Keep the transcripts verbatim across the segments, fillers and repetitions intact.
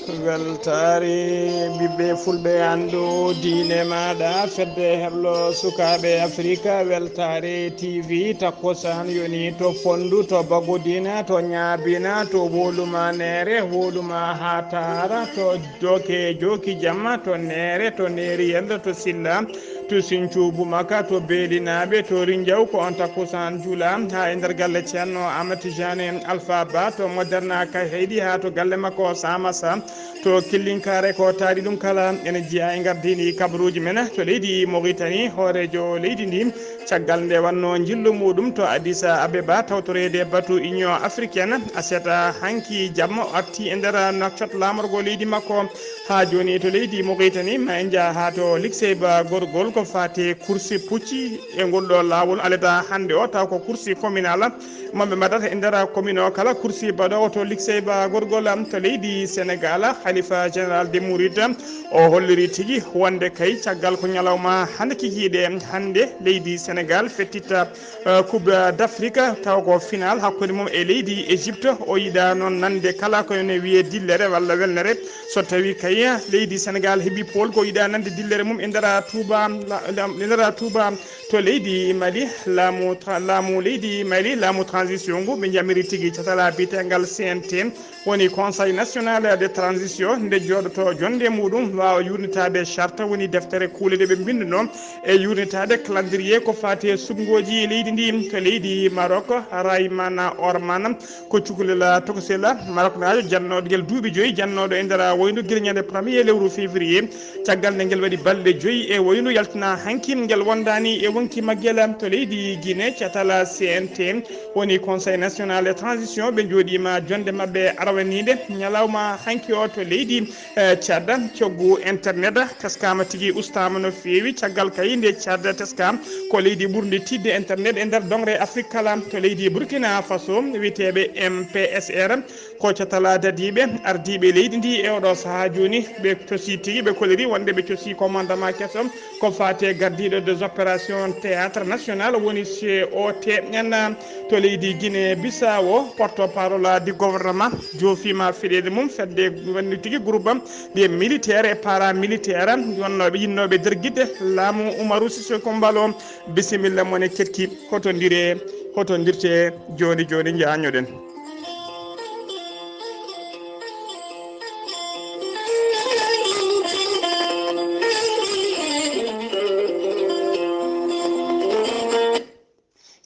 Weltaare ɓiɓɓe fulɓe, anndu diine maaɗa, fedde heblo sukaaɓe Afrika, weltaare T V takkusaan yoni to Fonndu, to Bagodiina, to Ñaabiina, to Woluma Neere, Woluma Hataara, to Joke, Joki Jamma, to Neere, to Neeri Yello, to Silla, to Sinthiou Boumaka, to Beelinaaɓe, to Rinjaw, ko on takkusaan juula haa e nder galle Ceerno Amadou Tijani Alpha Ba, to Moderna Kay Heydi, haa to galle makko Samassa, to Killinkaare, ko taari ɗum kala ene jeyaa e ngardiindi kabaruuji men to leydi Mauritanie, hooreejo leydi ndi, caggal nde wannoo njillu muuɗum to Addis Abeba, tawtoreede batu Union Africaine, aset hanki jamma o arti e nder Nouakchott laamorgo leydi makko. Haa jooni to leydi Mauritanie, ma en njah haa to Likseyba Gorgol ko faati kursi pucci e ngol ɗo laawol alata hannde o, taw ko kursi communal mo ɓe mbaɗata e nder commune o kala, kursi baɗoowo to Likseyba Gorgol to leydi Sénégal. Khalifa général de Mouride o holliri tigi wonde kay caggal ko ñalawma hannde kikiiɗe, hannde leydi Sénégal fettitta eh, Coupe d'Afrique, taw ko final hakkunde mum e leydi Égypte. O yiɗa noon nande kala ko ene wiyee dillere walla welnere. So tawi kay leydi Sénégal heɓi pool, ko yiɗa nande dillere mum e ndara Touba, la-, la-, e ndara Touba to leydi Mali, laamu tra-, laamu leydi Mali, laamu transition ngu ɓe jamiri tigi catala biyetegal C N T, woni Conseil National de Transition, nde jooɗoto jonde muɗum waawa yurnitaade charte, woni deftere kuule ɗe ɓe mbinduno e yurnitaade calendrier ko faati e suɓngooji leydi ndi. To leydi Maroc, Raymana Ormana ko cukalel tokosel Maroc naajo jannooɗo ngel duuɓi joyi, jannooɗo e nder woyndu gila ñande premier lewru février, caggal nde ngel waɗi balɗe joyi e woyndu, yaltina hanki ngel wondaani e wonki maggel. To leydi Guinée, catal C N T, woni Conseil National de Transition, ɓe njooɗiima jonde maɓɓe arawaniinde ñalawma hanki o to leydi eh, Tchad. Coggu internet teskaama tigi, ustaama no feewi, caggal kay nde Tchad teskaama ko leydi ɓurndi tiiɗde internet e nder doŋre Afrik kala. To leydi Burkina Faso, wiyeteeɓe M P S R ko catal dadiiɓe ardiiɓe leydi ndi e oɗo sahaa jooni, ɓe cosi tigi, ɓe koliri wonde ɓe cosi commandement keso ko faati e gardiiɗo des opérations théâtre national, woni C O T N. To leydi Guinée Bissau, porte-parole du gouvernement joofiima fiɗeede mum fedde wonde tigi groupe des militaires et paramilitaires, wonnooɓe yinnooɓe dergitde laamu Umaru Sissoco Embaló. Bisimilla mon e keɗki, hotondire, hotondirte jooni jooni, njañoɗen.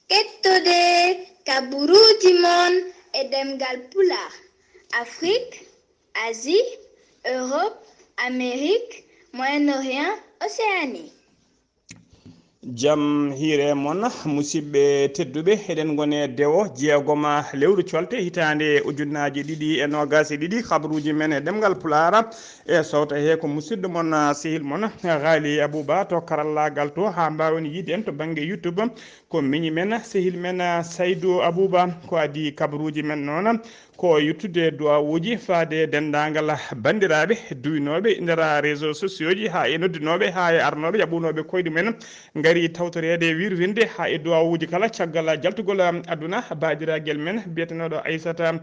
Kettode kaburuuji mon e ɗemngal Pulaar, Afrik, Asie, Europe, Amérique, Moyen-Orient, Océanie. Jam hiire mon, musidɓe tedduɓe, eɗen ngoni e dewo jeegoma lewru colte hitaande ujunnaaji ɗiɗi e noogaas e ɗiɗi. Kabaruuji men e ɗemngal Pulaar e sowta he ko musidɗo mon, sehil mon, Ghali Abouba to karallaagal to, haa mbaawen yiide en to bannge YouTube. Ko miñi men, sehil men, Saydou Abouba, ko adii kabaruuji men noon. Ko yettude duwawuuji faade e denndaangal banndiraaɓe duwinooɓe nder réseaux sociaux ji, haa e noddinooɓe, haa e arnooɓe, jaɓunooɓe koyɗe men, ngari tawtoreede wirwinde haa e duwawuuji kala caggal jaltugol aduna. Baadiragel men biyetenooɗo Aissata,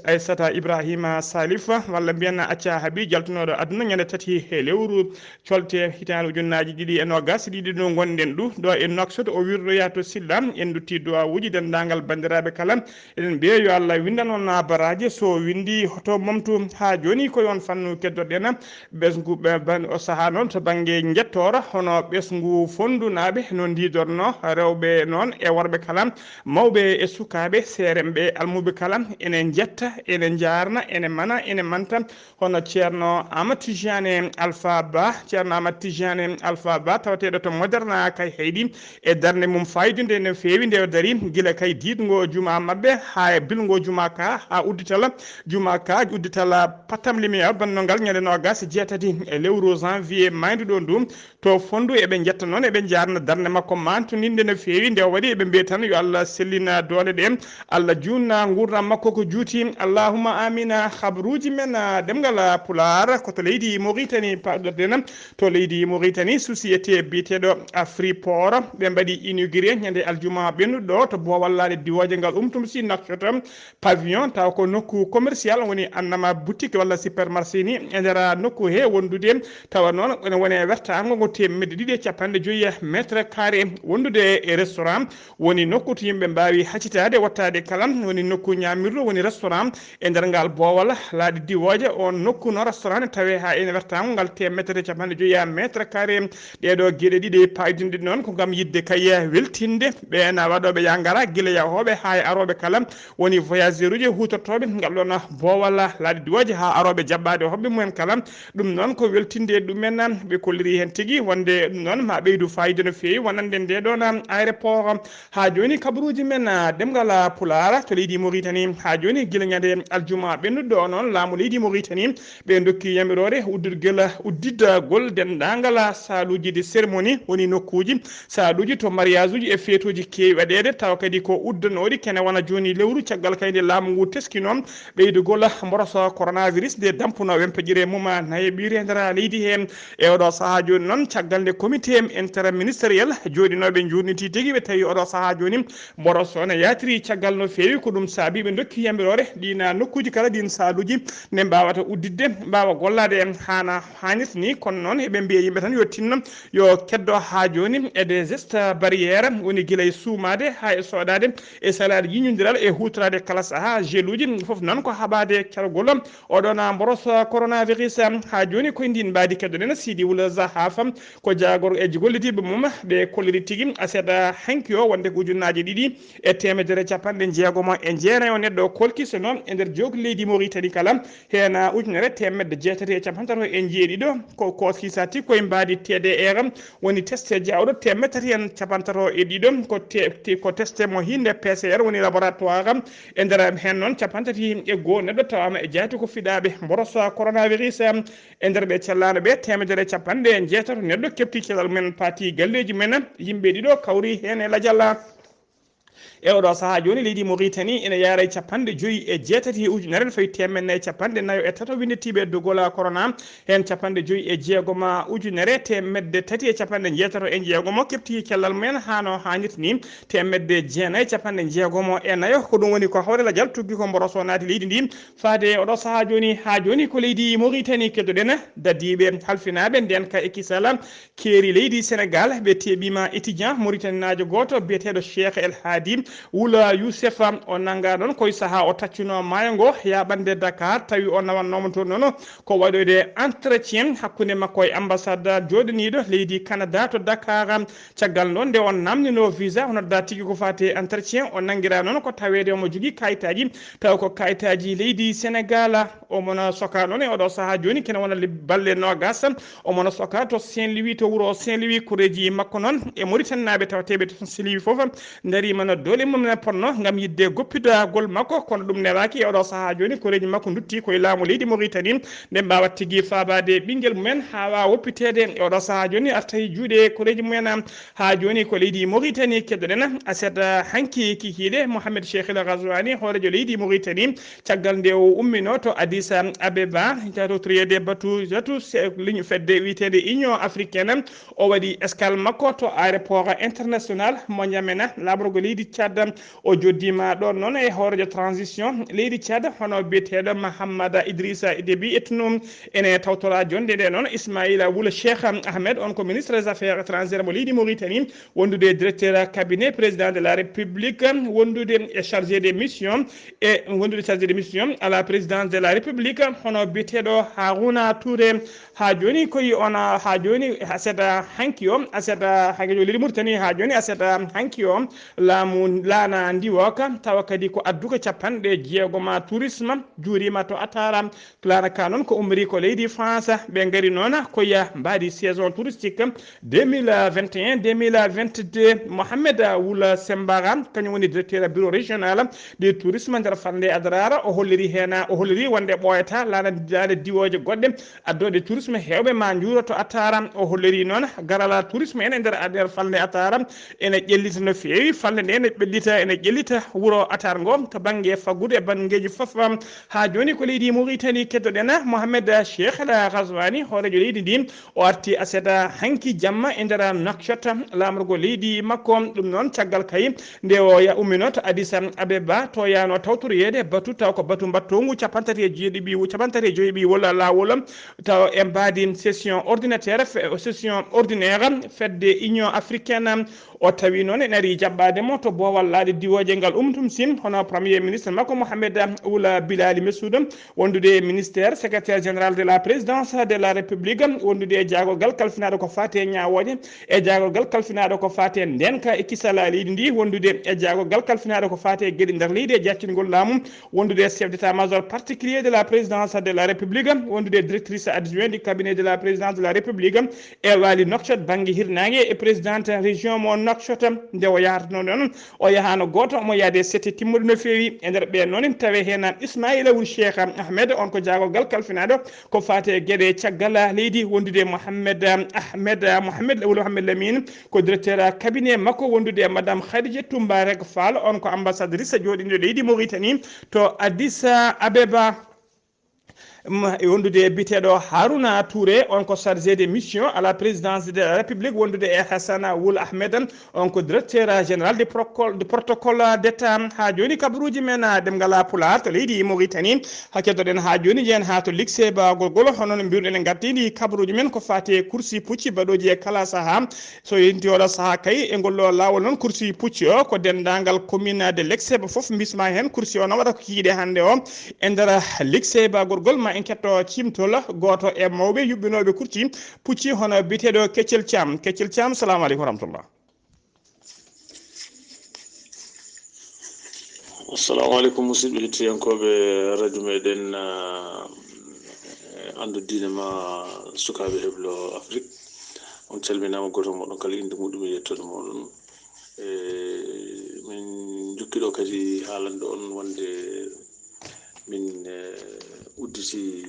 Aissata Ibrahima Salif, walla mbiyen Acca Habi, jaltunooɗo aduna ñande tati he lewru colte hitaande ujunnaaji ɗiɗi e noogaas e ɗiɗi, ɗo ngonɗen ɗo, ɗo e Nouakchott, o wirloya to Silla. En ndutti duwawuuji denndaangal banndiraaɓe kala. Eɗen mbiya yo Allah windan on baraaji, so o windi hoto momtu. Haa jooni ko e on fannu keddoɗen ɓesngu ɓe ban-, o sahaa noon to bannge njettoora, hono ɓesngu Fonndu naaɓe no ndiidorno rewɓe noon e worɓe kala, mawɓe e sukaaɓe, seeremɓe, almuɓe kala, ene njetta, ene njaarna, ene mana, ene manta, hono Ceerno Amat Tijani Alpha Ba, Ceerno Amat Tijani Alpha Ba, tawateeɗo to Moderna kay heyɗi e darnde mum faayidude no feewi nde o dari, gila kay diidngo juma maɓɓe haa e bilngo juma ka, haa uddital juma ka, uddital Patam Limiya bannongal ñande noogaas e jeetati e lewru janvier maayduɗo ndu. To Fonndu, eɓe njetta noon, eɓe njaarna darnde makko maantuniinde no feewi. Nde o waɗi, eɓe mbiya tan yo Allah sellina doole ɗe, Allah juutna nguurndam makko ko juuti. Allahumma amina. Habruuji men, ah, ɗemngal, ah, Pulaar, ko to leydi Mauritanie pawɗorɗen. To leydi Mauritanie, société biyeteeɗo Afriport, ɓe mbaɗi inauguré ñande aljuma ɓennuɗo to Boowal Laaɗe Diwooje ngal umtum si Nouakchott. Pavillon, tawa ko nokku commercial, woni annama boutique walla supermarché ni e nder nokku he wondude, tawa noon ene wone wertaango ngo teemedde ɗiɗi e capanɗe joyi mètre carré, wondude e restaurant, woni nokku to yimɓe mbaawi hacitaade, wattaade kala, woni nokku ñaamirdu, woni restaurant e nder ngal Boowal Laaɗe Diwooje. On nokku noon restaurant ne tawee haa ene wertaango ngal teemedde e capanɗe joyi mètre carré. Ɗeeɗo geɗe ɗiɗi paydinɗe noon ko ngam yiɗde kay weltinde ɓeen waɗooɓe yangara, gila yahooɓe haa e arooɓe kala, woni voyageur uji huutortooɓe ngal ɗoon Boowal Laaɗe Diwooje haa arooɓe jaɓɓaade hoɓɓe mumen kala. Ɗum noon ko weltinde ɗumen. Ɓe kolliri heen tigi wonde ɗum noon ma ɓeydu fayida no feewi wonande nde ɗoon aéroport. Haa jooni kabaruuji men, ah, ɗemngal, ah, Pulaar to leydi Mauritanie. Haa jooni gila ñande aljuma ɓennuɗo o noon laamu leydi Mauritanie ɓe ndokki yamiroore udditgol, udditgol denndaangal saaluuji de cérémonie, woni nokkuuji, saaluuji to mariage uji e feetuuji keewi waɗeede, tawa kadi ko uddanooɗi kene wona jooni lewru caggal kay nde laamu ngu teskino ɓeydugol mboroso coronavirus nde dampuno wempeƴire mum nayeɓire e nder leydi he. E oɗo sahaa jooni noon, caggal nde comité interministériel jooɗinooɓe njuurniti tigi, ɓe tawi oɗo sahaa jooni mboroso ne yaatiri caggal no feewi. Ko ɗum saabi ɓe ndokki yamiroore ɗiin nokkuuji kala, ɗiin saaluuji nde mbaawata udditde, mbaawa gollaade en haana haanirta ni. Kono noon eɓe mbiya yimɓe tan yo tinno, yo keddo haa jooni e des gestes barrières, woni gila e suumaade haa e soɗaade e salaade, yiñondiral e huutoraade kala sahaa geluuji. Fof noon ko haɓaade cargol oɗon mboros coronavirus. Haa jooni koye ndin mbaadi keddoɗen Sidi Wula Zahafa, ko jaagor e gollitiiɓe mum, ɓe kolliri tigi aset hanki o wonde ko ujunnaaje ɗiɗi e teemedere capanɗe jeegomo e jeenayo neɗɗo kolkisono e nder jook leydi Mauritanie kala. Heen ujunere teemedde jeetati e capanɗe tato e jeeɗiɗo ko koskisati koye mbaadi T D R, woni teste jawɗo teemedde tati en capanɗe tato e ɗiɗo ko te-, te-, ko teste mo hinde P C R, woni laboratoire. E nder heen noon capanɗe tati e goo neɗɗo tawaama e jaati ko fiɗaaɓe mboroso coronavirus. E nder ɓe cellaano ɓe, teemedere capanɗe jeetato neɗɗo keɓti cellal men, paati galleeji men. Yimɓe ɗiɗo kawri heen e lajal. E oɗo sahaa jooni, leydi Mauritanie ene yaara e capanɗe joyi e jeetati e ujunere, no fawi teemedde nayi e capanɗe nayo e tato winnditiiɓe dogol corona. Heen capanɗe joyi e jeegom ujunere teemedde tati e capanɗe jeetato e jeegomo keɓti cellal mumen haa no haanirta ni. Teemedde jeenayi e capanɗe jeegomo e nayo, ko ɗum woni ko hawre lajal tuggi ko mboroso naati leydi ndi. Faade e oɗo sahaa jooni, haa jooni ko leydi Mauritanie keddoɗen, dadiiɓe halfinaaɓe ndeenka e kisal, keeri leydi Sénégal, ɓe teeɓiima étudiant mauritaninaajo gooto biyeteeɗo Cheikh El Hadi Wula Youssef. O nanngaa ɗoon koye sahaa o taccuno maayo ngo yaaɓande Dakar, tawi o nawannooma toon noon ko waɗoyde entretien hakkunde makko e ambassade jooɗaniiɗo leydi Canada to Dakar. Caggal noon nde o naamnino visa, o nodda tigi ko faati e entretien, o nanngiraa noon ko taweede omo jogii kayitaaji, tawa ko kayitaaji leydi Sénégal. Omo na sokaa noon e oɗo sahaa jooni, kene wona le-, balle noogas. Omo na sokaa to Saint-Louis, to wuro Saint-Louis. Koreeji makko noon e Mauritanie naaɓe tawateeɓe to Saint-Louis fof ndariima no doole mum ne potno ngam yiɗde goppidagol makko, kono ɗum newaaki. E oɗo sahaa jooni koreeji makko ndutti koye laamu leydi Mauritanie, nde mbaawa tigi faabaade ɓinngel mumen haa waawa woppiteede. E oɗo sahaa jooni arta e juuɗe koreeji mumen. Haa jooni ko leydi Mauritanie keddoɗen. Aset hanki kikiiɗe, Mohamed Cheikh El Ghazouani, hooreejo leydi Mauritanie, caggal nde o ummino to Addis Abeba, tawtoreede batu, batu se-, ligne fedde wiyeteende Union Africaine, o waɗi escale makko to aéroport international mo N'Djamena, laaɓorgo leydi Tchad. O joddiima ɗoon noon e hooreejo transition leydi Tchad, hono biyeteeɗo Mahammada Idrissa Déby Itno. Ene tawtora jonnde nde noon Ismaïla Wul Cheikh Ahmed, on ko ministre des affaires étrangères mo leydi Mauritanie, wondude directeur cabinet président de la République, wondude e chargé de mission, e wondude chargé de mission à la présidence de la République, hono biyeteeɗo Harouna Touré. Haa jooni koye on, haa jooni aset hanki o, aset hanki o leydi Mauritanie, haa jooni aset hanki o, laamu laana ndiwooka, tawa kadi ko adduka capanɗe jeegoma tourisme, juuriima to Atara. Laana ka noon ko ummori ko leydi France, ɓe ngari noon koye mbaadi saison touristique deux mille vingt et un, deux mille vingt-deux. Mohamed Wula Sembara, kañum woni directeur bureau régional du tourisme nder falnde Adarara, o holliri heen, o holliri wonde ɓooyata laana, laana diwooje goɗɗe addooɗe tourisme. Heewɓe ma njuuro to Attara. O holliri noon garala tourisme en e nder, e nder falnde Attara ene ƴellita no feewi. Falnde nde ene ɓellita, ene ƴellita wuro Attara ngo to bannge faggudu e banngeeji fof. Haa jooni ko leydi Mauritanie keddoɗen. Mohamed Cheikh El Ghazouani, hooreejo leydi ndi, o arti aset hanki jamma e nder Nouakchott, laamorgo leydi makko. Ɗum noon caggal kay nde o ya-, ummino to Addis Abeba, to yaano tawtoroyeede batu, taw ko batu mbattoongu cappanɗe tati e jeeɗiɗi, cappanɗe tati e joyi ɓiwol laawol, taw e mbaadi session ordinateur, fe-, session ordinaire fedde Union africaine. O tawi noon ene ari jaɓɓaade mo to boowal laaɗe diwooje ngal Umtumsi, hono Premier ministre makko Mohamed Ould Bilali Messaoud, wondude e ministère, secrétaire général de la présidence de la République, wondude e jaagorgal kalfinaaɗo ko faati e ñaawooje, e jaagorgal kalfinaaɗo ko faati e ndeenka e kisal leydi ndi, wondude e jaagorgal kalfinaaɗo ko faati e geɗe nder leydi e jaccingol laamu, wondude e chef d'état-major particulier de la présidence de la République, wondude e directrice adjointe du cabinet de la présidence de la République e waali Nouakchott bannge hirnaange e présidente région mo Nouakchott. Nde o yahatnoo noon, o yahaano gooto, omo yahde sette timmuɗe no feewi. E nder ɓeen noon, tawi heen Ismaila wul Cheikh Ahmed, on ko jaagorgal kalfinaaɗo ko faati e geɗe caggal leydi, wondude Mohamed Ahmed, Mohamed wul Mohamed Lamine, ko directeur cabinet makko, wondude e Madame Khadija Toubarek Fall, on ko ambassadrice jooɗiiɗo leydi Mauritanie to Addis Abeba. Mm, e wondude e biyeteeɗo Harouna Touré, on ko chargé de mission à la présidence de la République, wondude e Hassana Wul Ahmed, on ko directeur général de protocole, de protocole d'État. Haa jooni kabaruuji men, ah, ɗemngal Pulaar to leydi Mauritanie. Haa keddoɗen haa jooni, njehen haa to Likseba Gorgol, hono no mbiruɗen en ngartiindi kabaruuji men ko faati e kursi pucci baɗooji e kala sahaa. So yonti oɗo sahaa kay, e ngol ɗo laawol noon, kursi pucci o ko denndaangal commune de Likseba fof mbisma heen. Kursi o noon waɗa ko kikiiɗe hannde o e nder Likseba Gorgol. Ma en ketto ciimtol gooto e mawɓe yuɓɓinooɓe kursi pucci, hono biyeteeɗo Keccel Caam. Keccel Caam, salamu aleykum wa rahmatullah. Assalamu aleykum, musidɓe hettiyankooɓe radio meɗen, ah, Anndu Diine ma Sukaaɓe Heblo Afrik. On calminaama, gooto moɗon kala innde muɗum e yettoode muɗum. E min njokki ɗo kadi haalande on wonde min, eh, udditi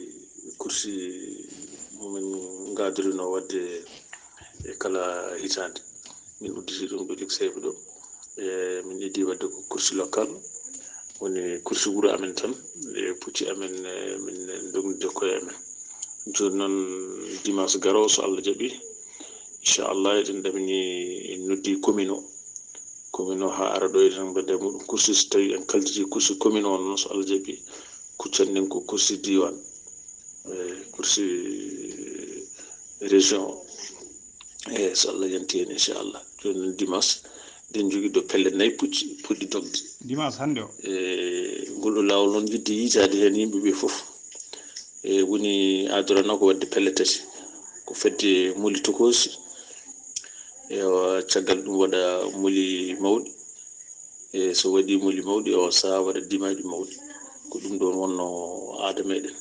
kursi mo min ngaadorino waɗde e kala hitaande. Min udditi ɗum ɗo Likseba ɗo. E min iddi waɗde ko kursi local, woni kursi wuro amen tan, e pucci amen, e min ndognude koye amen. Jooni noon, dimanche garoowo, so Allah jaɓi, inchallah, eɗen ɗamini, en noddi commune o. Commune o haa ara ɗo, eɗen mbaɗa e muɗum kursi, so tawi en kalditi kursi commune o noon, so Allah jaɓi, kuccanɗen ko kursi diiwaan, e kursi région o. E so Allah yanti heen, inchallah. Jooni noon dimanche, eɗen njogii ɗo pelle nayi pucci puɗɗi dogde. Dimanche hannde o. E ngol ɗo laawol noon, yiɗde yiitaade heen yimɓe ɓe fof. E woni adorano ko waɗde pelle tati. Ko fedde moli tokoosi. Ewa, caggal ɗum waɗa moli mawɗi. E so waɗi moli mawɗi, o sahaa waɗa dimaaɗi mawɗi. Ko ɗum ɗoon wonno aada meɗen.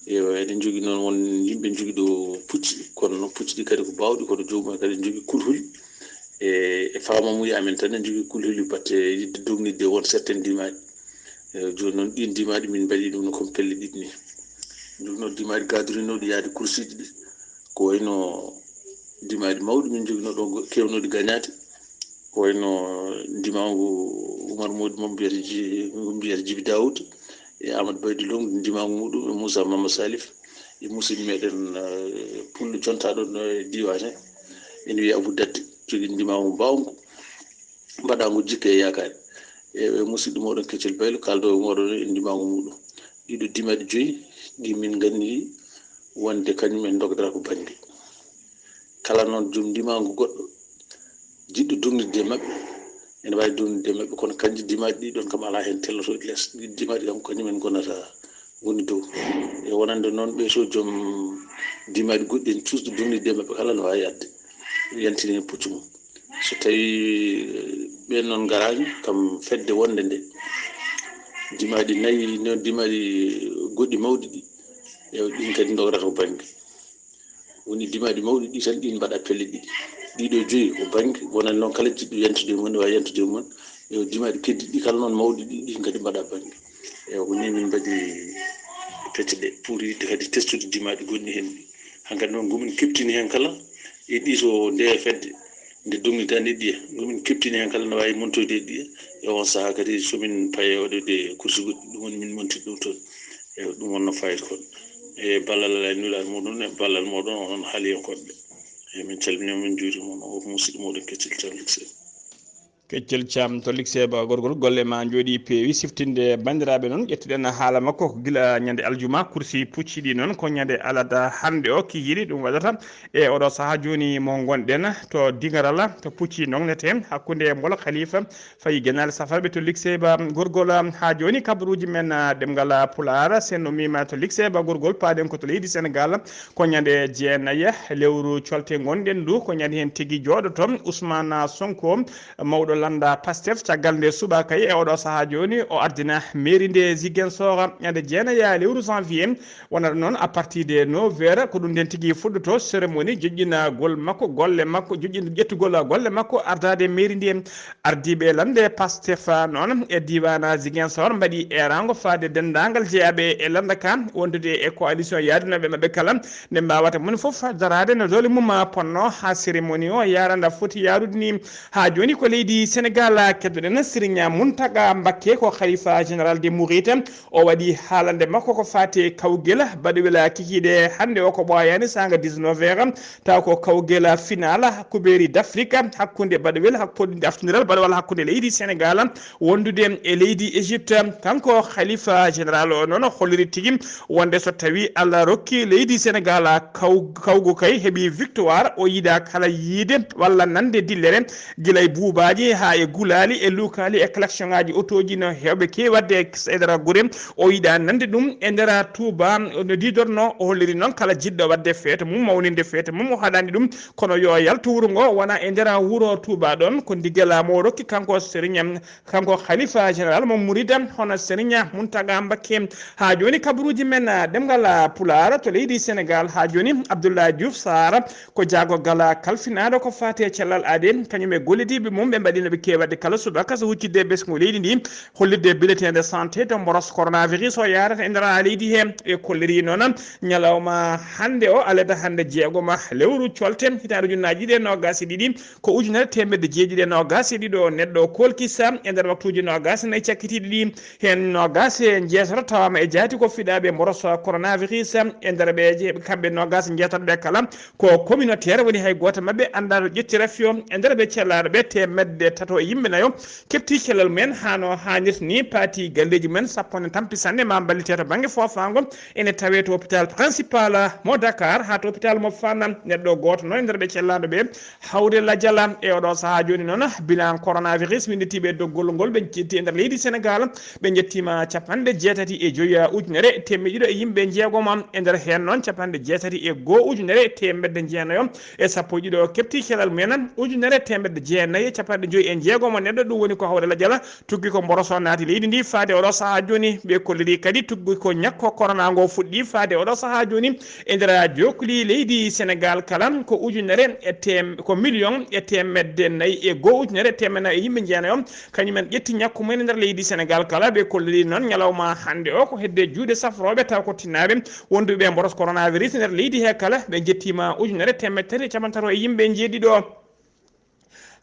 Ewa, eɗen njogii noon won yimɓe njogii ɗo pucci, kono noon pucci ɗi kadi ko baawɗi, kono joomum en kadi njogii kulhuli. E, e faamamuya amen tan, en njogii kulhuli batte yiɗde dognitde won certaine dimaaɗi. E, jooni noon ɗiin dimaaɗi min mbaɗi ɗum no comme pelle ɗiɗi ni. Jooni noon dimaaɗi gaadurinooɗi yaade kursiiji ɗi, ko wayno dimaaɗi mawɗi min njoginoo ɗo go-, keewnooɗi gañaade, ko wayno ndimaangu Umar Moodi mo mbiyata Ji-, mo mbiyata Jibi Daawuud, e Amadou Baydi Lom, ndimaangu muɗum e Moussa Mama Salif, e musidɗo meɗen, eh, pullo jontaaɗo ɗo e diiwaan he, ene wiyee Abou Dadde, jogii ndimaangu mbaawngu, mbaɗaango jikke e yaakaare. E, e musidɗo mooɗon Keccel Baylo, kaaldo e mooɗon e ndimaango muɗum. Ɗiɗo dimaaɗi joyi, ɗi min nganndi wonde kañum en ndogdata ko bannge. Kala noon joom ndimaango goɗɗo, jiɗɗo dognitde e maɓɓe, ene waawi dognitde e maɓɓe, kono kanji dimaaɗi ɗi ɗoon kam alaa heen tellotooɗi les. Ɗi dimaaɗi kam kañum en ngonata woni dow. E wonande noon ɓe so joom dimaaɗi goɗɗi en cuusɗo dognitde e maɓɓe kala no waawi adde, yaltina heen puccu mum. So tawii, eh, ɓeen noon ngaraani, kam fedde wonde nde, dimaaɗi nayi, no dimaaɗi goɗɗi mawɗi ɗi, e ɗin kadi ndogata ko bannge. Woni dimaaɗi mawɗi ɗi tan, ɗin mbaɗa pelle ɗiɗi. Ɗiɗo joyi ko bannge, wonande noon kala jiɗɗo yantude e mum, ne waawi yantude e mum. E dimaaɗi keddiiɗi kala noon mawɗi ɗi, ɗin kadi mbaɗa bannge. E ko ni min mbaɗi. Fecce ɗe pour yiɗde kadi testude dimaaɗi gonɗi heen ɗi. Hankadi noon, ngumin keptini heen kala e ɗiso nde fedde nde dognitani ɗiya. Ngumin keptini heen kala no waawi montoyde e ɗiya. E on sahaa kadi, so min paye waɗude kursi goɗɗi, ɗum woni min montiti ɗum toon. E ɗum wonno fayida kon. E ballal Alaa e Nulaaɗo muɗum, e ballal moɗon, onon haaliyankooɓe ɓe. E min calminii, min njuuriima on, o ko musidɗo moɗon Keccel Thiam Lixeeba. Keccel Thiam to Lixeeba, gorgol golle ma njooɗi peewi. Siftinde banndiraaɓe noon, ƴettuɗen haala makko ko gila ñande aljuma, kursi pucciɗi noon ko ñande alada hannde o kikiiɗe ɗum waɗata. E oɗo sahaa jooni mo ngonɗen to Dingarala, to pucci nongnete hakkunde Mbolo Khalifa fayi Genaale Safarɓe to Lixeeba, gorgol. Haa jooni kabaruuji men, ah, ɗemngal Pulaar, sen no mima to Lixeeba, gorgol, paaɗen ko to leydi Senegaal, ko ñande jeenayi lewru colte ngonɗen ndu, ko ñande heen tigi jooɗoto Ousmane Sonko, mawɗo lannda Pastef. Caggal nde subaka e oɗo sahaa jooni, o ardina mairie nde Ziguinchor, ñande jeenayi lewru janvier, wonata noon à partir de neuf heures, ko ɗum nden tigi fuɗɗoto cérémonie joƴƴinagol makko golle makko, joƴƴin-, ƴettugol golle makko, ardaade mairie ndi. Ardiiɓe lannde Pastef noon e diiwaan Ziguinchor mbaɗi eeraango faade denndaangal jeyaaɓe e lannda ka, wondude e coalition yaadunooɓe maɓɓe kala, nde mbaawata moni fof daraade no doole mum potnoo haa cérémonie o yaaranda foti yaarude ni. Haa jooni ko leydi Senegaal keddoɗen Serigne Mountaga Mbacké, ko Khalifa Général des Mourides. O waɗi haalande makko ko faati e kawgel baɗowel kikiiɗe hannde o ko ɓooyaani saanga dix-neuf heures, taw ko kawgel final Coupe d'Afrique hakkunde baɗowel, hakkunde daftindiral baɗowal hakkunde leydi Senegaal wondude e leydi Égypte. Kanko Khalifa Général o noon holliri tigi wonde so tawi Allah rokki leydi Senegaal kaw-, kawgu kay heɓi victoire, o yiɗa kala yiide walla nande dillere gila e buubaaji haa e gulaali e luukaali e collection ngaaji otooji no heewɓe keewi waɗde e nder gure. O yiɗa nande ɗum e nder Touba no diidorno. O holliri noon kala jiɗɗo waɗde feete mum, mawninde feete mum, o haɗani ɗum, kono yo yaltu wuro ngo wona e nder wuro Touba ɗoon. Ko ndigal mo rokki kanko Serigne, kanko Khalifa Général mo Mouride, hono Serigne Mountaga Mbacké. Haa jooni kabaruuji men, ah, ɗemngal, ah, Pulaar to leydi Senegaal. Haa jooni Abdoulaye Diouf Sarr ko jaagorgal kalfinaaɗo ko faati e cellal aadee, kañum e gollidiiɓe mum ɓe mbaɗi no ɓe keewi waɗde kala subaka so huccitde e ɓesngu leydi ndi, hollitde bulletin de santé to mboros coronavirus o yaarata e nder leydi he. E kolliri noon ñalawma hannde o, aleda hannde jeegoma lewru colte hitaande ujunnaaji ɗiɗi e noogaas e ɗiɗi, ko ujunere teemedde jeeɗiɗi e noogaas e ɗiɗo neɗɗo o kolkisa e nder waktuuji noogaas e nayi cakkitiiɗi ɗi. Heen noogaas e jeetato tawaama e jaati ko fiɗaaɓe mboros coronavirus. E nder ɓe je-, kamɓe noogaas e jeetato ɓe kala ko communautaire, woni hay gooto maɓɓe anndaa to ƴetti rafi o. E nder ɓe cellaaɗo ɓe, teemedde tato e yimɓe nayo kepti cellal mumen haa no haanirta ni, paati galleeji mumen, sappo ne tampi sanne ma mballite to bannge foofaango. Ene tawee to hôpital principal mo Dakar haa to hôpital mo Fann. Neɗɗo gooto noon e nder ɓe cellaaɗo ɓe, Hawde Lajala. E oɗo sahaa jooni noon, bilan coronavirus winnditiiɓe e doggol ngol ɓe jetti e nder leydi Senegaal, ɓe njettiima capanɗe jeetati e joyi ujunere teemedde ɗiɗo e yimɓe jeegoma. E nder heen noon, capanɗe jeetati e goo ujunere teemedde jeenayo e sappo e ɗiɗo kepti cellal mumen. Ujunere teemedde jeenayi e capanɗe joyi e jeegoma neɗɗo, ɗum woni ko Hawde Lajala tuggi ko mboroso naati leydi ndi faade oɗo sahaa jooni. Ɓe kolliri kadi tuggi ko ñakko corona ngo fuɗɗi faade oɗo sahaa jooni. E nder jokkuli leydi Senegaal kala ko ujunere e tem-, ko million e teemedde nayi e goo ujunere e teemedde nayi e yimɓe jeenayo, kañumen ƴetti ñakku mumen e nder leydi Senegaal kala. Ɓe kolliri noon ñalawma hannde o ko hedde juuɗe safrooɓe taw ko tinnaaɓe wonduɓe e mboros coronavirus e nder leydi he kala. Ɓe njettiima ujunere teemedde tati e capanɗe tato e yimɓe jeeɗiɗo.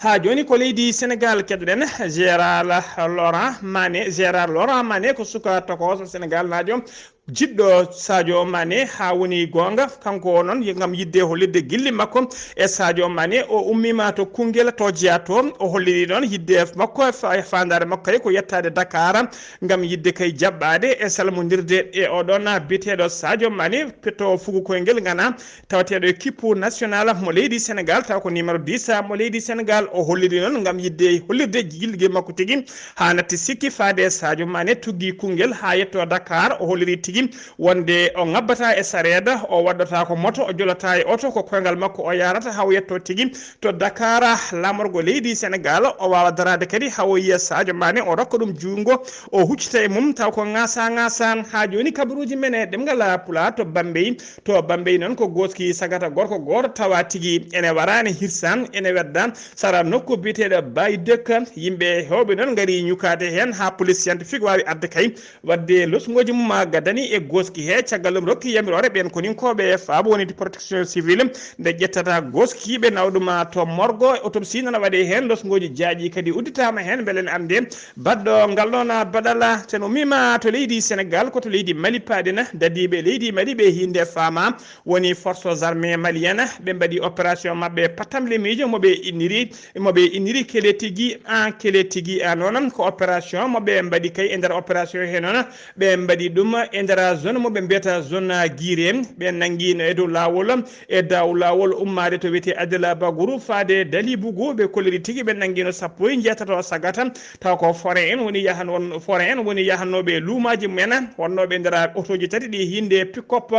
Haa jooni ko leydi Senegaal keddoɗen. Gérard Laurent Mané, Gérard Laurent Mané ko suka tokooso Senegaal naajo, jiɗɗo Sadio Mané haa woni goonga. Kanko o noon, ngam yiɗde hollirde gilli makko e Sadio Mané, o ummiima to Koungheul to jeyaa to. O holliri noon yiɗde makko e fa-, faandaare makko kay ko yettaade Dakar ngam yiɗde kay jaɓɓaade e salmondirde e oɗon biyeteeɗo Sadio Mané, petto fugu koyngel ngana tawateeɗo e kippu national mo leydi Senegaal, taw ko numéro dix mo leydi Senegaal. O holliri noon ngam yiɗde hollirde gilgel makko tigi haa natti sikki faade Sadio Mané tuggi Koungheul haa yetto Dakar. O holliri tigi wonde o ŋabbata e sareet, o waɗɗata ko moto, o jolata e oto, ko koyngal makko o yaarata haa o yetto tigi to Dakar, laamorgo leydi Senegaal. O waawa daraade kadi haa o yiya Sadio Mané, o rokka ɗum junngo, o huccita e mum, taw ko ŋaasa ŋaasa. Haa jooni kabaruuji men e ɗemngal Pulaar to Bambey. To Bambey noon ko gooski sagata gorko gooto tawa tigi ene waraani hirsa, ene wedda sara nokku biyeteeɗo Baydek. Yimɓe heewɓe noon ngari ñukaade heen haa police scientifique waawi arde kay waɗde losngooji mum haa gaddani e goski he. Caggal ɗum rokki yamiroore ɓeen koninkooɓe faabo woni protection civile nde ƴettata goskiiɓe nawa ɗum to morgo. Autopsie nana waɗe heen, losngooji jaaƴi kadi udditaama heen mbele ne annde baɗɗo ngal ɗoon baɗala. Sen ummima to leydi Sénégal, ko to leydi Mali paaɗen. Dadiiɓe leydi Mali ɓe hinde faama woni forces armées maliennes, ɓe mbaɗi opération maɓɓe patamle miijo mo ɓe inniri mo ɓe inniri kele tigi en kele tigi en. Noon ko opération mo ɓe mbaɗi kay. E nder opération he noon ɓe mbaɗi ɗum e nder zone mo ɓe mbiyata zone Guiré. Ɓe nanngino e dow laawol, e dow laawol ummaade to wiyetee Adela Baguru faade Dali Bugu. Ɓe kolliri tigi ɓe nanngino sappo e njeetato sagata, taw ko forain en woni yahan-, won-, forain en woni yahanooɓe luumaaji mumen, wonnooɓe e nder otooji tati ɗi hinde pick-up.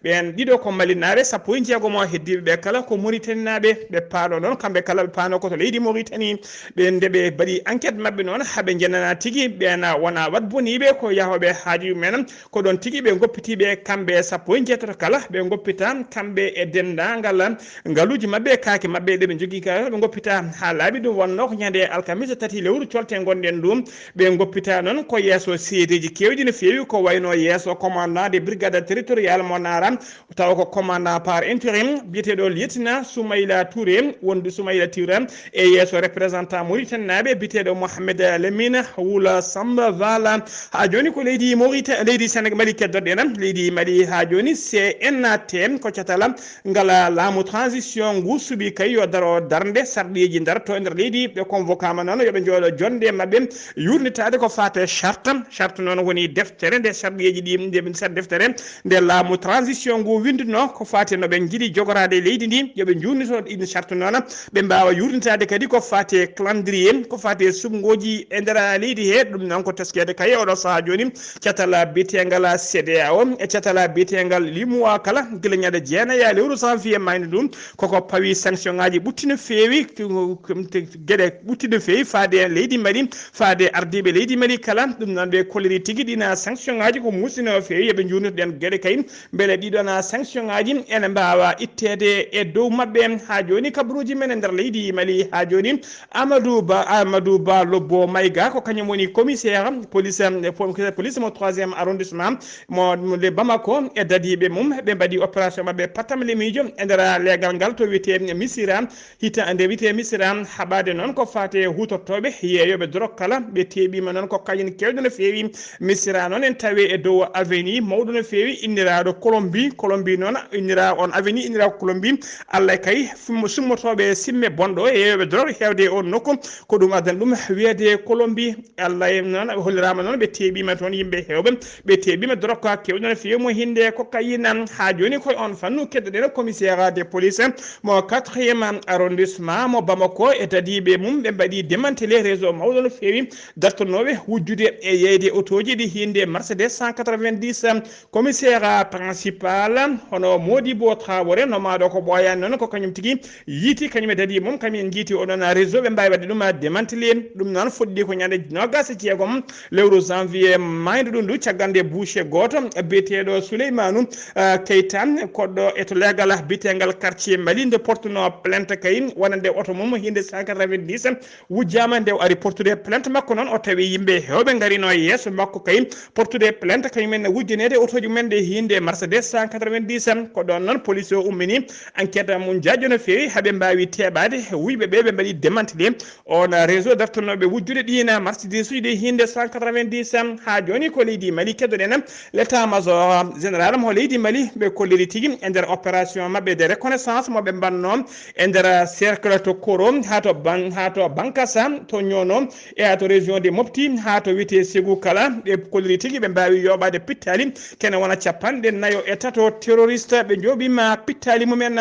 Ɓeen ɗiɗo ko Malinaaɓe, sappo e jeegom o heddiiɓe ɓe kala ko Moritaninaaɓe. Ɓe paano noon, kamɓe kala ɓe paano ko to leydi Moritani. Ɓe nde ɓe mbaɗi enquête maɓɓe noon, haa ɓe njenana tigi ɓeen wona wat boniiɓe, ko yahooɓe haaju mumen. Ko ɗoon tigi ɓe ngoppiti ɓe, kamɓe sappo e jeetato kala, ɓe ngoppita kamɓe e denndaangal ngaluuji maɓɓe, kaake maɓɓe ɗe ɓe njogii kala, ɓe ngoppita haa laaɓi. Ɗum wonnoo ko ñande alkamisa tati lewru colte ngonɗen ɗum. Ɓe ngoppita noon ko yeeso seedeeji keewɗi no feewi, ko wayno yeeso commandant de brigade territorial mo Nara, tawa ko commandant par intérim biyeteeɗo lieutenant Soumaïla Touré, wondu Soumaïla Touré e yeeso représentant Mauritanien naaɓe biyeteeɗo Mohamed Lamine Wula Samba Vala. Haa jooni ko leydi Maurita-, leydi Sénégal, Mali keddoɗen, leydi Mali haa jooni C N A T ko catala ngala laamu transition ngu suɓi kay yo daro darnde sarɗiiji ndarto e nder leydi. Ɓe convoquaama noon yo ɓe njooɗo jonde maɓɓe yurnitaade ko faate charte. Charte noon woni deftere nde sarɗiiji ɗi, nde deftere nde laamu transition ngu winndunoo ko faati no ɓe njiɗi jogoraade leydi ndi, yo ɓe njuurnito ɗiin charte noon, ɓe mbaawa yuurnitaade kadi ko faati e calendrier, ko faati e suɓngooji e nder leydi he. Ɗum noon ko teskeede kay e oɗo sahaa jooni, catal biyeteengal C D A O e catal biyeteengal limowa kala, gila ñande jeenayi lewru janvier mayde ndu, koko pawi sanction ŋaaji ɓutti no feewi, geɗe ɓutti no feewi faade e leydi Mali, faade ardiiɓe leydi Mali kala. Ɗum noon ɓe kolliri tigi ɗiin sanction ŋaaji ko muusɗi no feewi, yo ɓe njuurnito ɗeen geɗe kay, mbele ɗiɗon sanction ŋaaji ene mbaawa itteede e dow maɓɓe. Haa jooni kabaruuji men e nder leydi Mali, haa jooni Amadou Ba, Amadou Ba Lobbo Maïga, ko kañum woni commissaire police, police mo troisième arrondissement, mo, mo le Bamako, e dadiiɓe mum, ɓe mbaɗi opération maɓɓe patamle miijo e nder leegal ngal to wiyetee Missirah, hita nde wiyetee Missirah. Haɓaade noon ko faati e huutortooɓe yeeyooɓe dorog kala, ɓe teeɓiima noon ko kañum keewɗo no feewi. Missirah noon en tawi e dow avenue mawɗo no feewi inniraaɗo Colombie. Colombie noon innira on avenue innira ko Colombie. Allah kay fummo summotooɓe simme bonɗo e yeeyooɓe dorog heewde e on nokku, ko ɗum addan ɗum wiyeede Colombie. Allah en noon holliraama noon ɓe teeɓiima toon yimɓe heewɓe, ɓe teeɓiima dorog keewɗo no feewi mo hinde ko kayina. Haa jooni koye on fannu keddoɗen commissaire de police mo quatrième arrondissement mo Bamako e dadiiɓe mum, ɓe mbaɗi démantelé réseau mawɗo no feewi dartonooɓe wujjude e yeeyde otooji ɗi hinde Mercedes cent quatre-vingt-dix. Commissaire principal hono Modibo Traoré, nomaaɗo ko ɓooyaani noon, ko kañum tigi yiiti, kañum e dadiiɓe mum, kañum en njiiti oɗon réseau, ɓe mbaawi waɗde ɗum démantelé. Ɗum noon fuɗɗi ko ñande noogaas e jeegom lewru janvier maydu ɗum ndu, caggal nde boucher gooto biyeteeɗo Souleymanou, ah, Keita, koɗɗo e to leegal biyeteengal quartier Mali, nde portuno plainte kay wonande oto mum hinde cent quatre-vingt-dix, wujjaama nde o ari portude plainte makko noon, o tawi yimɓe heewɓe ngarino e yeeso makko kay portude plainte, kañum en wujjaneede otooji mumen ɗe hinde Mercedes cent quatre-vingt-dix. Ko ɗoon noon police o ummini enquête mum jaajjo no feewi, haa ɓe mbaawi teeɓaade wuyɓe ɓe, ɓe mbaɗi démantelé on réseau dartonooɓe wujjude ɗiin marchandise uji ɗi hinde cent quatre-vingt-dix. Haa jooni ko leydi Mali keddoɗen, l'état major général mo leydi Mali, ɓe kolliri tigi e nder opération maɓɓe de reconnaissance mo ɓe mbaɗnoo e nder cercle to Koro, haa to Ban-, haa to Bankasa, to Ñono, e haa to région de Mopti, haa to wiyetee Ségou kala, ɓe kolliri tigi ɓe mbaawi yooɓaade pittaali kene wona capanɗe nayo e tato terroriste, ɓe njooɓiima pittaali mumen.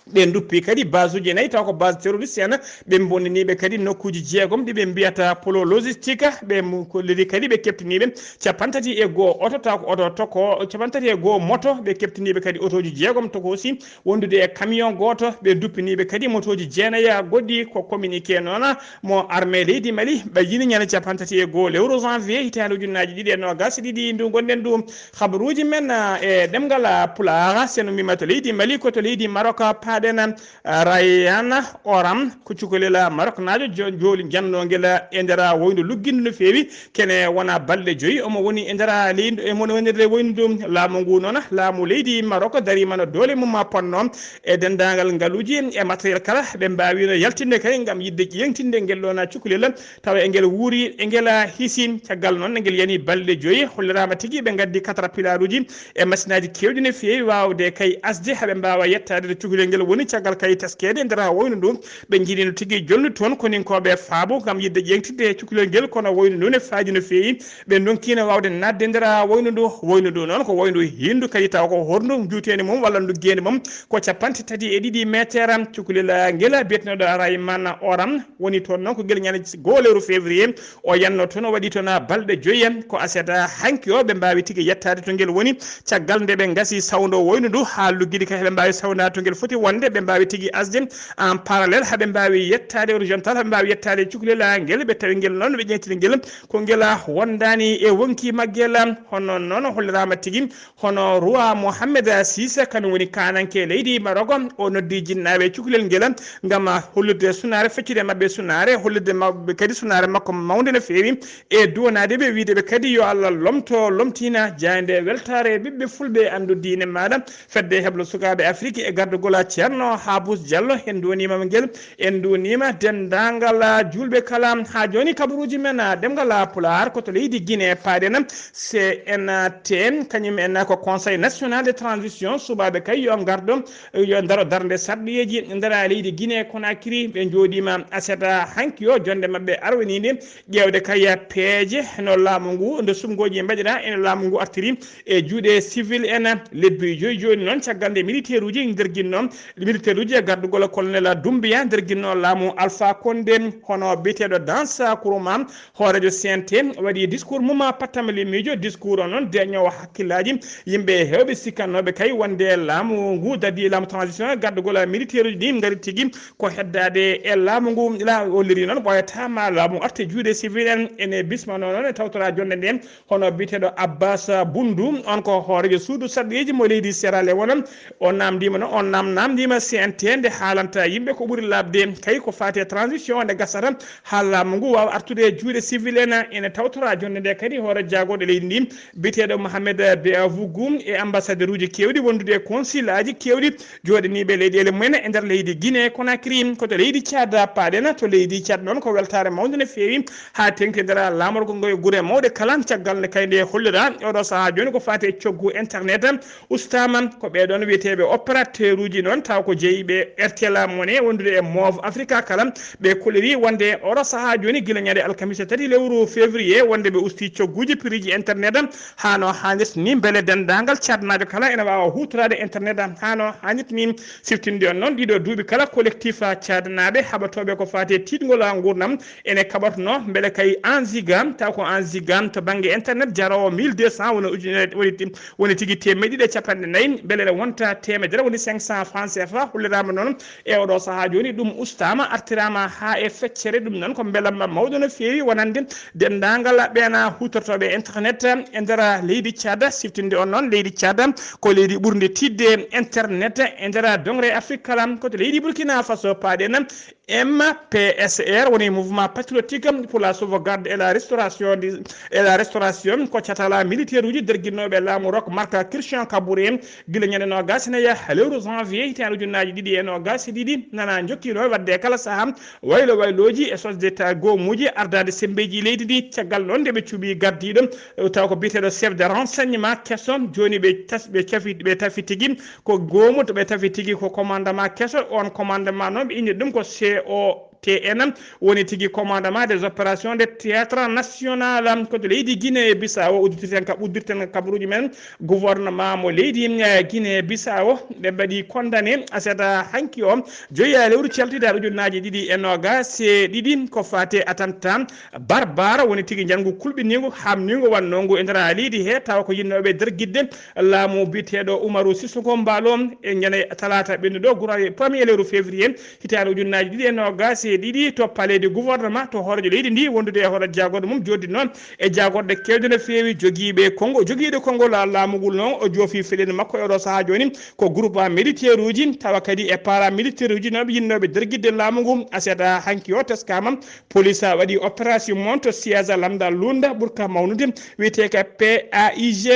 Ɓe nduppi kadi base uji nayi, taw ko base terroriste en, ɓe bonniniiɓe kadi nokkuuji jeegom ɗi ɓe mbiyata polo logistique, ɓe mu-, kolliri kadi ɓe keɓtiniiɓe capanɗe tati e goo oto, taw ko oto toko, capanɗe tati e goo moto, ɓe keɓtiniiɓe kadi otooji jeegom tokoosi, wondude e camion gooto, ɓe duppiniiɓe kadi motooji jeenayi goɗɗi. Ko communiqué noon mo armée leydi Mali ɓayyini ñande capanɗe tati e goo lewru janvier hitaande ujunnaaji ɗiɗi e noogaas e ɗiɗi ndu ngonɗen ɗum. Habaruuji men, ah, e ɗemngal, ah, Pulaar, sen ummima to leydi Mali, ko to leydi Maroc, Ɗen, ah, Rayana Oram ko cukalel Maroknaajo jo-, jooli janndoongel e nder woyndu luggiidu no feewi. Kene wona balɗe joyi omo woni e nder leydi, e mon wonirde woyndu ndu. Laamu ngu noon, laamu leydi Marok dariima no doole mum ponno e denndaangal ngaluuji e matériel kala ɓe mbaawino yaltinde kay ngam yiɗde ƴeeŋtinde ngel ɗoon cukalel, tawa e ngel wuuri, e ngel hisi. Caggal noon, ngel yani balɗe joyi, holliraama tigi ɓe ngaddi caterpillaruuji e masinaaji keewɗi no feewi waawde kay asde haa ɓe mbaawa yettaade to cukalel ngel woni. Caggal kay teskeede nder woyndu ndu, ɓe njiɗino tigi jolnude toon koninkooɓe faabo ngam yiɗde ƴeeŋtinde cukalel ngel, kono woyndu ndu ne faaji no feewi. Ɓe ndonkiino waawde naatde nder woyndu ndu. Woyndu ndu noon ko woyndu hiindu kadi, tawa ko horndu njuuteendi mum walla nduggeendi mum ko cappanɗe tati e ɗiɗi meeteer. Cukalel ngel biyeteeɗo Rayman Oram woni toon noon ko gila ñande goo lewru février. O yanno toon, o waɗi toon balɗe joyi en. Ko aset hanki o ɓe mbaawi tigi yettaade to ngel woni. Caggal nde ɓe ngasi sawndo woyndu ndu haa luggiɗi kay, ɓe mbaawi sawndaade to ngel foti wonde, ɓe mbaawi tigi asde en parallèle, haa ɓe mbaawi yettaade horizontal, haa ɓe mbaawi yettaade cukalel ngel, ɓe tawi ngel noon, ɓe ƴeeŋtini ngel ko ngel wondaani e woŋki maggel. Hono noon holliraama tigi, hono Roi Mohamed six, kañum woni kaananke leydi Maroc, o noddi jinnaaɓe cukalel ngel ngam hollirde sunaare, feccude maɓɓe sunaare, hollirde maɓɓe kadi sunaare makko mawnde no feewi, e duwanaade ɓe, wiyde ɓe kadi yo Allah lomto, lomtina jaaynde weltaare ɓiɓɓe fulɓe, anndu diine maaɗa, fedde heblo sukaaɓe Afrik e gardugol Ceerno Habous Diallo. En duwaniima mo ngel, en duwaniima denndaangal juulɓe kala. Haa jooni kabaruuji men, ah, ɗemngal Pulaar ko to leydi Guinée paaɗen. C N T, kañum en ko Conseil National de Transition, suɓaaɓe kay yo ngardo, yo ndaro darnde sarɗiyeeji nder leydi Guinée Conakry. Ɓe njooɗiima aset hanki o, jonde maɓɓe arwaniinde ƴeewde kay peeje no laamu ngu, nde suɓngooji mbaɗiraa ene laamu ngu artiri e juuɗe civil en. Lebbi joyi jooni noon, caggal nde militaire uji nderginno, militaire uji e gardugol colonel Doumbouya nderginno laamu Alpha Condé, hono biyeteeɗo Dansa Kourouma, hooreejo C N T, waɗi discours mum pattamlimiijo. Discours o noon deeƴnoowo hakkillaaji yimɓe heewɓe sikkannooɓe kay wonde laamu ngu dadi, laamu transition e gardugol militaire uji ɗi ngari tigi ko heddaade e laamu ngu. La o liri noon, ɓooyataama laamu arte juuɗe civil en. Ene bismanoo noon e tawtoraa jonnde nde hono biyeteeɗo Abbas Bundu, on ko hooreejo suudu sarɗiyeeji mo leydi Sierra Leone. O naamndiima noon, on naam-, naamndiima C N T nde haalanta yimɓe ko ɓuri laaɓde kay ko faati e transition nde gasata haa laamu ngu waawa artude e juuɗe civil en. Ene tawtoraa jonnde nde kadi hoore jaagorɗe leydi ndi, biyeteeɗo Mohamed Beavugou, e ambassadeur uji keewɗi wondude e consul aji keewɗi jooɗaniiɓe leyɗeele mumen e nder leydi Guinée Conakry. Ko to leydi Tchad paaɗen. To leydi Tchad noon ko weltaare mawnde no feewi haa teeŋti nder laamorgo ngo e gure mawɗe kala, caggal nde kay nde holliraa oɗo sahaa jooni ko faati e coggu internet ustaama. Ko ɓee ɗoon wiyeteeɓe opérateur uji noon, taw ko jeyiiɓe R T L Money wondude e Move Africa kala, ɓe koliri wonde oɗo sahaa jooni gila ñande alkamisa tati lewru février wonde ɓe usti cogguuji prix ji internet haa no haanirta ni, mbele denndaangal Tchadnaajo kala ene waawa huutoraade internet haa no haanirta ni. Siftinde on noon, ɗiɗo duuɓi kala, collectif Tchadnaaɓe haɓatooɓe ko faati e tiiɗngol nguurndam ene kaɓatnoo mbele kay un giga, taw ko un giga to bannge internet jaroowo mille deux cents, woni ujunere, woni ti-, woni tigi teemeɗɗe ɗiɗi e cappanɗe nayi, mbele ene wonta teemedere, woni cinq cents francs C F A. Holliraama noon e oɗo sahaa jooni, ɗum ustaama, artiraama haa e feccere. Ɗum noon ko mbelamma mawɗo no feewi wonande denndaangal ɓeen huutortooɓe internet e nder leydi Tchad. Siftinde on noon, leydi Tchad ko leydi ɓurndi tiiɗde internet e nder doŋre Afrik kala. Ko to leydi Burkina Faso paaɗen. M P S R woni Mouvement Patriotique pour la Sauvegarde et la Restauration du, et la Restauration, ko catala militaire uji derginnooɓe laamu Roch Marc Christian Kabore, gila ñande noogaas e nayi lewru janvier hitaande ujunnaaji ɗiɗi e noogaas e ɗiɗi, nana njokkiino waɗde e kala sahaa waylo waylooji e sosde ta goomuuji ardaade semmbeeji leydi ndi. Caggal noon nde ɓe cuɓi gardiiɗo, taw ko biyeteeɗo chef de renseignement keso, jooni ɓe tas-, ɓe cafi-, ɓe tafi tigi ko goomu, to ɓe tafi tigi ko commandement keso. On commandement noon, ɓe inni ɗum ko C O T N, woni tigi commandement des opérations de théâtre national. Ko to leydi Guinée Bissau, udditirten ka, uddirten ka kabaruuji men. Gouvernement mo leydi, eh, Guinée Bissau, ɓe mbaɗi condamné aset hanki o, joyi lewru caltiiɗo ujunnaaji ɗiɗi e noogaas e ɗiɗi, ko faati e attentat barbare, woni tigi njanngu kulɓiniingu, haamniingu, wannoo ngu e nder leydi he, tawa ko yinnooɓe dergitde laamu biyeteeɗo Umaru Sissoco Embaló e ñande talaata ɓennuɗo, gura premier lewru février, hitaande ujunnaaji ɗiɗi e noogaas. ɗiɗi to palais du gouvernement to hooreejo leydi ndi wondude e hoore jagorɗe mum joɗɗinoo e jagorɗe kewɗe no feewi jogiiɓe konngo jogiiɗo konngol laamu ngol noon o joofi fellini makko e oɗo sahaa jooni ko groupe militaire uji tawa kadi e paramilitaire uji noɓe yinnooɓe dergidde laamu ngu aset hanki o teskama police waɗi opération mon to siège lamdal lunda ɓurka mawnude wiyetee ka paige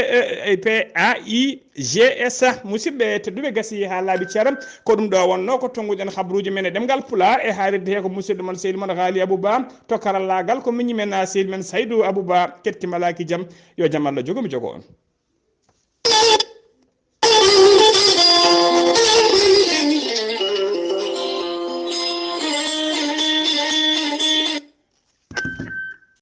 paige G S musidɓe tedduɓe gasi ha laaɓi ceeɗa ko ɗum ɗo wonno ko tonnguɗen habruji men e ɗemgal pulaar e haalirde he ko musidɗo mon sehil mon haali abouba to karallagal ko miñi men sehil men saydou abouba kettimalaki jaam yo jaam allah jogomi jogo on